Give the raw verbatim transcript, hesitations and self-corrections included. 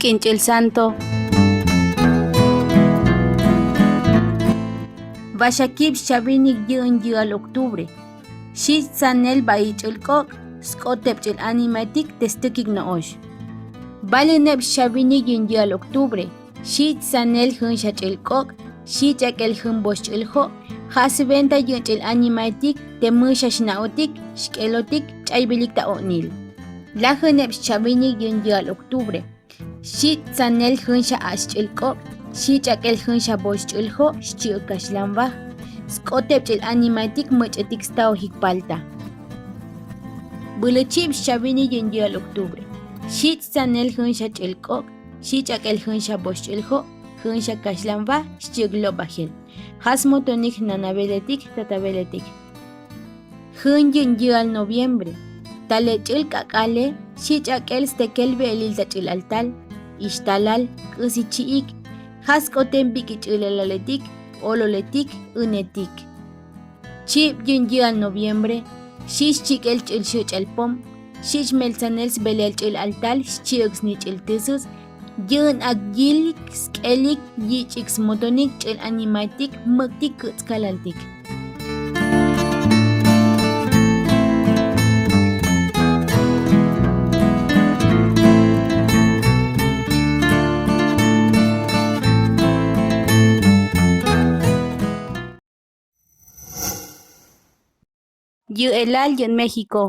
K'inch'il santo. Vaxakib xchavinik yi'un yi'al octubre. Xich' tsanel vayich'il k'ok'. Sk'oteb ch'il animaetik te stukik no'ox. Valineb xchavinik yi'un yi'al octubre. Xich' tsanel jun xa ch'il k'ok'. Xich' ak'el jun vox ch'il jo'. Ja' sventa yi'un ch'il animaetik te mu xa xna'otik xk'elotik ch'ayvilik ta o'nil. Lajuneb xchavinik yi'un yi'al octubre. Xich' tsanel jun xa ach' ch'il k'ok'. Xich' ak'el jun xa vox ch'il jo' xchi'uk kaxlan vaj. Sk'oteb ch'il animaetik much'utik staojik palta. Buluchib xchavinik yi'un yi'al octubre. Xich' tsanel jun xa ch'il k'ok'. Xich' ak'el jun xa vox ch'il jo'. Jun xa kaxlan vaj xchi'uk lobajel. Ja' smotonik nanaveletik tataveletik. Jun yi'un yi'al noviembre. Tale ch'il k'ak'ale. Xich' ak'el stekel ve'elil ta ch'il altal. Ixtalal k'usi chi'ik. Ja' sk'oten bik'i ch'il alaletik, ololetik, unetik. Chib yi'un yi'al noviembre. Xich' chik'el ch'il xuch'al pom. Xich' meltsanel sbelel ch'il altal xchi'uk snich'il tusus. Yi'un ak yilik sk'elik yich'ik smotonik ch'il animaetik muk'tik kuts' kalaltik. Yu'elal yu'un méxiko.